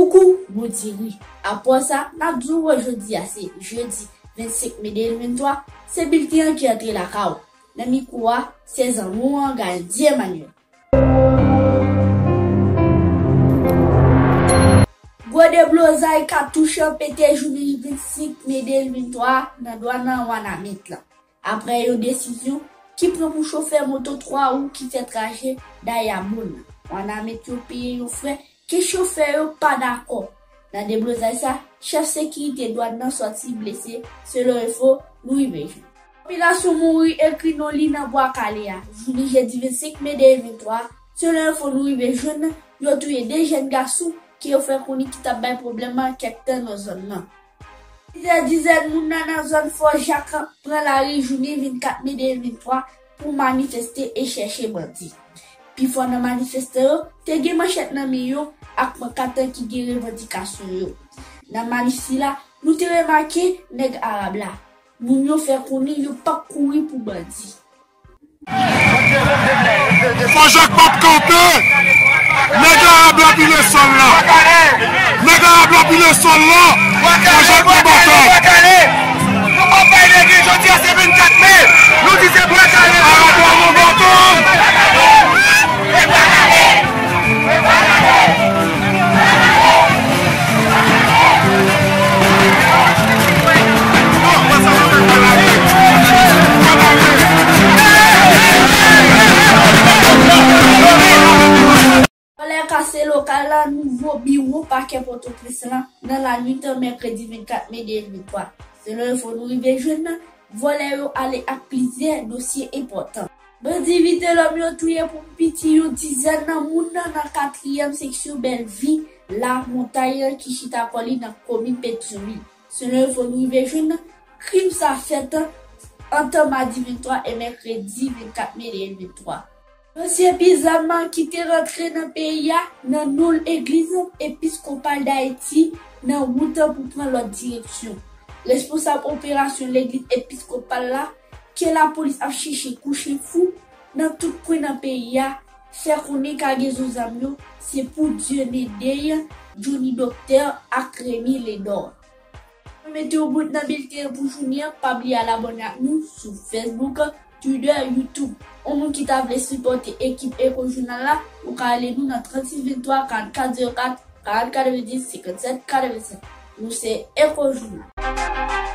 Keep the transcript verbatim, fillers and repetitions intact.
Koukou, bon diri. Apre sa, n ap di w jodi a se jedi vennsenk me de mil venntwa, se bilten an ki antre lakay ou. Nan mikwo a, se zanmi w an, Galdie Emmanuel. Gwo deblozay katouch an pete jounen vennsenk me de mil venntwa nan dwàn nan Wanament lan. Apre yon desizyon ki pran pou chofè moto twa wou ki fè trajè Dayabon nan, Wanament yo peye yon frè ke chofè yo pa dakò. Nan deblozay sa, chèf sekirite dwàn nan sòti blese, selon enfo nou rive jwenn. Popilasyon mouri ekri non li nan bwa kale a. Jounen jedi vennsenk me de mil venntwa, selon enfo nou rive jwenn, yo touye de jèn gason ke yo fè konnen ki t ap bay pwoblèm nan kèk tan nan zòn nan. Plizyè dizèn moun nan, nan zòn Fò Jak pran lari jounen vennkat me de mil venntwa pou manifeste e chèche bandi. Pifò nan manifestan yo te gen manchèt nan men yo ak pankat ki gen revandikasyon yo. Nan manif sila, nou te remake nèg arab la. Moun yo fè konnen yo p ap kouri pou bandi. Fò Jak p ap kanpe. Nèg arab la pile sòl la. Nèg arab la pile sòl la. Fò Jak nan batay. Nou pa bay nèg jodi a se vennkat me. Nou di se bwa kale. Arab la nan batay. Vòlè kase lokal la, nouvo biwo pakè Pòtoprens lan nan lannuit mèkredi vennkat me de mil venntwa. Selon enfo nou rive jwenn nan, vòlè yo ale ak plizyè dosye enpòtan. Bandi Vitelhomme yo touye pou piti yon dizèn nan moun nan, nan katriyèm seksyon Bèlvi, Lamontay, ki chita kò li nan komin Petyonvil. Selon enfo nou rive jwenn nan, krim sa fèt ant madi venntwa e mèkredi vennkat me de mil venntwa. Dosye bizam ki te rantre nan peyi a nan non legliz episkopal Dayiti nan wout pou pran lòt direksyon. Responsab operasyon legliz episkopal la, ke lapolis ap chèche kouche fou nan tout kwen nan peyi a, fè konnen kagezon zam yo se pou Dieunedé, Johnny Docteur ak Remy Ledor. Mwen mete w bout nan bilten an pou jounen an. Pa bliye al abòne ak nou sou Facebook, Twitter, YouTube. Yon moun ki ta vle sipòte ekip Echo Jounal la, ou ka rele nou nan trannsis venntwa, karannkat zewo kat, karannkat katrevenndis, senkannsèt katrevennsèt. Nou se Echo Jounal.